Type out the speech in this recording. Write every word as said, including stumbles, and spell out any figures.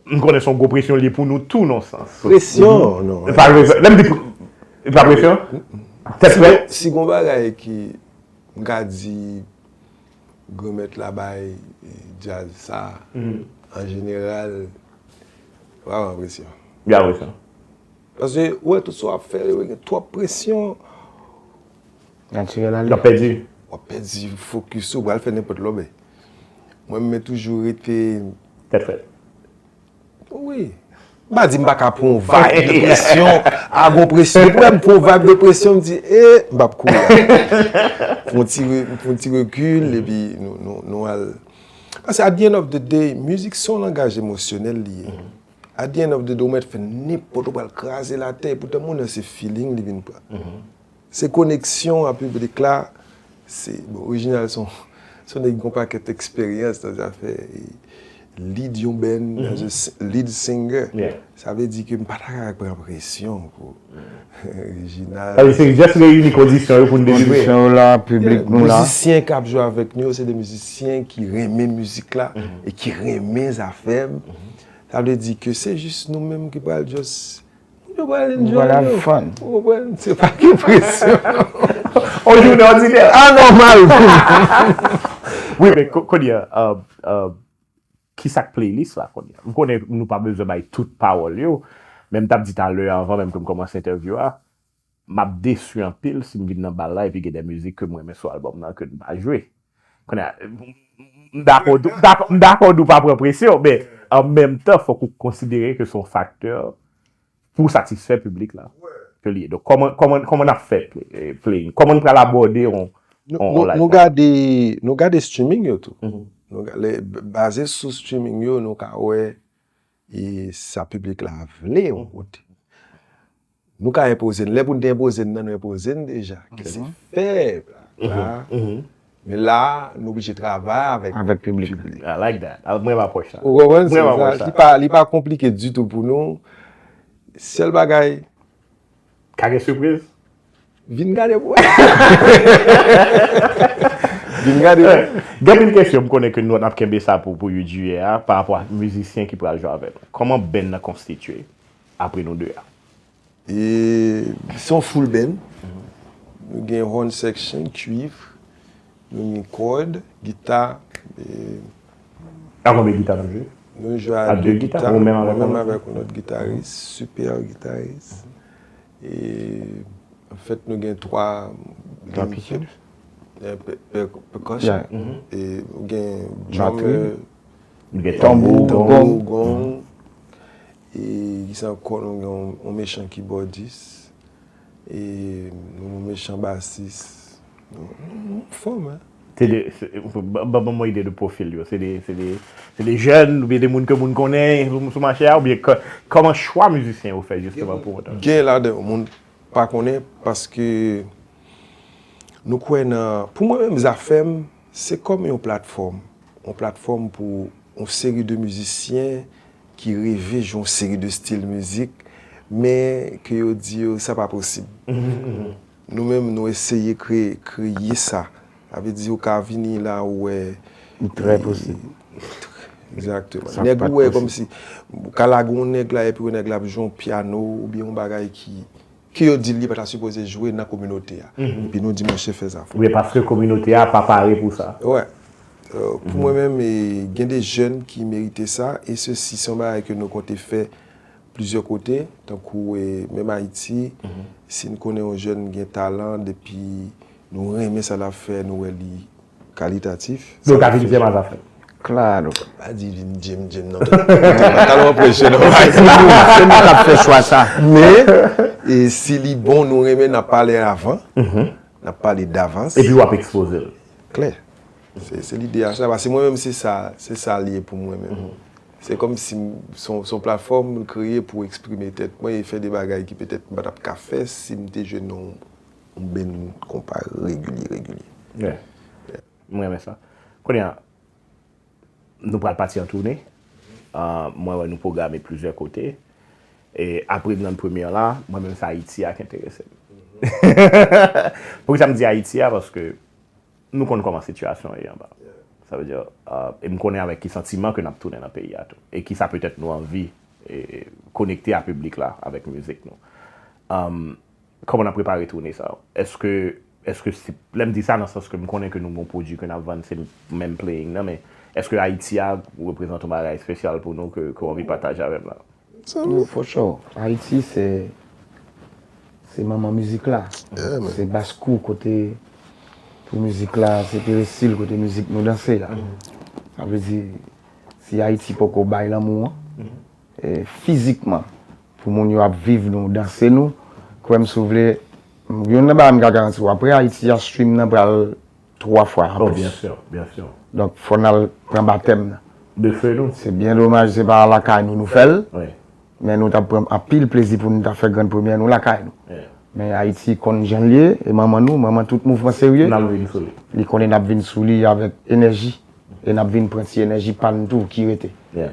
M konnen se yon gwo presyon li ye pou nou tou nan sans. Presyon, non. Pa presyon. Lè m di pre- pa presyon? Tèt Si frèt? gon- si gon bagay ki m ka di granmèt la bay djaz sa, an jeneral, pa pran presyon. Ya presyon. Paske ou wè tout sa w ap fè yo gen twòp presyon. Natirèl ale. N ap pèdi. W ap pèdi fokis ou, w pral fè nenpòt lòbè. Mwen, mwen toujou rete Tèt frèt. Wi. M pa di m pa ka pran yon vibe de presyon, a gon presyon. Depi m pran yon vibe de presyon, m di, e, m p ap kouri. Pran ti, re- pran ti rekil, epi nou, nou, nou al. Paske at the end of the day, mizik se yon langaj emosyonèl li ye. At the end of the day, ou mèt fè nenpòt, ou pral kraze latè, poutan moun nan se feeling li vin pran. Se koneksyon a piblik la, se, bon, Original se yon se yon nèg ki gon pakèt eksperyans nan zafè lead yon band, as a lead singer. Sa vle di ke m pa ta ka pran presyon pou Original. Sa vle di se just reyini kondisyon yo pou n delivre. Kondisyon yo la, piblik nou la. Mizisyen k ap jwe avèk nou yo, se de mizisyen ki renmen mizik la e ki renmen zafè m. Sa vle di ke se jis nou menm ki pral just moun yo pral enjoy yo. Ou konprann? Se pa gen presyon. On jounen òdinè. Anòmal. Wi, men ko- kounye a, uh, uh, ki sa k playlist la kounye a? M konnen nou pa bezwen bay tout pawòl yo, men m t ap di talè avan menm ke m kòmanse entèvyou a, m ap desi anpil si m vin nan bal la epi gen de mizik ke m renmen sou albòm nan ke n pa jwe. Kounye a, m dakò, m dakò, m dakò di w pa pran presyon, men an menm tan, fòk ou konsidere ke se yon faktè pou satisfè piblik la. Ke li ye. Donk, kòman, kòman, kòman n ap fè play, play? Kòman n pral abòde yon, Nou, yon, nou, yon live nou konsa? Gade, nou gade streaming yo tou. Nou ga- le- Baze sou streaming yo, nou ka wè e sa piblik la vle yon kote. Nou ka enpoze n. Lè pou n te enpoze n nan, nou enpoze n deja. Ke se fèb la. Men la, nou oblije travay avèk Avèk piblik. I like that. Ah, mwen renmen apwòch sa. Ou konprann? Mwen renmen apwòch Li sa. pa, li pa konplike ditou pou nou. Sèl bagay, Ka gen sipriz? Vin gade pou wè. Vin gade pou wè. Gen anpil kesyon m konnen ke nou ap kenbe sa pou, pou uit jiyè a, pa rapò ak mizisyen ki pral jwe avè nou. Kòman band nan konstitye apre nou de a? E se yon full band. Nou gen horn section, cuivre, nou gen kòd, gita. E A konbyen gita n ap jwe? nou jwe a A de de gita, gita. ou menm avèk Mwen yon menm lòt? Avèk yon lòt gitaris, super gitaris. E anfèt, nou gen twa Twa pistol. E, pe- pe- percussion. E ou gen Batri. Drummer, Nou gen Tanbou, tanbou, gong. Gong. E kisa ankò, nou gen yon, yon mechan kibòdis. E yon mechan basis. Nou, nou, nou fòm, hein. Se de, se- ban ban mwen ide de pwofil yo. Se de, se de, se de jèn oubyen de moun ke moun konnen sou, sou mache a oubyen kò- kòman chwa mizisyen yo fè jisteman pou monte? Gen ladan yo moun pa konnen paske nou kwè nan, pou mwen menm, Zafèm se kòm yon platfòm, yon platfòm pou yon seri de mizisyen ki reve jwe yon seri de stil mizik, men ke yo di yo sa pa posib. Nou menm, nou eseye kreye, kreye sa. Sa vle di, ou ka vini la, ou wè. Trè posib. Egzakteman. Nèg ou wè kòmsi, ou ka lage yon nèg la, epi yon nèg la ap jwe yon pyano, oubyen yon bagay ki, ke yo di l li pa ta sipoze jwe nan kominote a. Epi nou di, monchè, fè zafè. Oubyen paske kominote a pa pare pou sa. Wè. Euh, pou mwen menm, e, gen de jèn ki merite sa, e sesi se yon bagay ke nou konte fè plizyè kote, tankou, e, menm Ayiti, si n konnen yon jèn gen talan, depi nou renmen sa l ap fè, nou wè li kalitatif. Donk, ka vin jèm a Zafèm. Klaro. Pa di vin jèm, jèm, non. Talman presyon, non. Se nou, se nou k ap fè chwa sa. Men, e, si li bon, nou renmen, n ap pale avan. N ap pale davans. Epi w ap ekspoze l. Klè. Se, se lide a sa. Paske mwen menm, se sa, se sa li ye pou mwen menm. Se kòmsi m- se yon, se yon platfòm mwen kreye pou eksprime tèt mwen e fè de bagay ki petèt m pa t ap ka fè si m te jwe nan yon, yon band konpa regilye, regilye. Yeah. Mwen renmen sa. Kounye a, nou pral pati an toune. Ah, mwen wè nou pwograme plizyè kote. E apre m nan premyè la, mwen menm se Ayiti a ki enterese m. Poukisa m di Ayiti a? Paske nou konn kòman sitiyasyon an ye anba. Sa vle di, e m konnen avèk ki santiman ke n ap tounen nan peyi a tou. E ki sa petèt nou anvi e, konekte a piblik la avèk mizik nou. Um, kòman n ap prepare toune sa yo? Èske, èske se, lè m di sa nan sans ke m konnen ke nou gon pwodui ke n ap vann, se menm playing nan, men èske Ayiti a reprezante yon bagay espesyal pou nou ke, ke w anvi pataje avè m la? For sure. Ayiti se se manman mizik la. Se bas kou kote pou mizik la, se peresil kote mizik nou danse la. Sa vle di, si Ayiti poko bay lanmou an, e, fizikman, pou moun yo ap viv nou, danse nou, kwè m si w vle, youn nan bagay m ka garanti w, apre Ayiti a, stream nan pral twa fwa Oh, anplis. Byen si, byen si. Donk, fò n al pran batèm nan. De fe nou. Se byen domaj, se pa lakay nou nou fè l, Wi. men nou t ap pran anpil plezi pou nou ta fè grann premyè nou lakay nou. Yeah. Men Ayiti konn jan l ye, e manman nou, manman tout mouvman serye, N al vin sou li. Li konnen n ap vin sou li avèk enèji. E n ap vin pran ti enèji pa n tou ki rete. Yeah.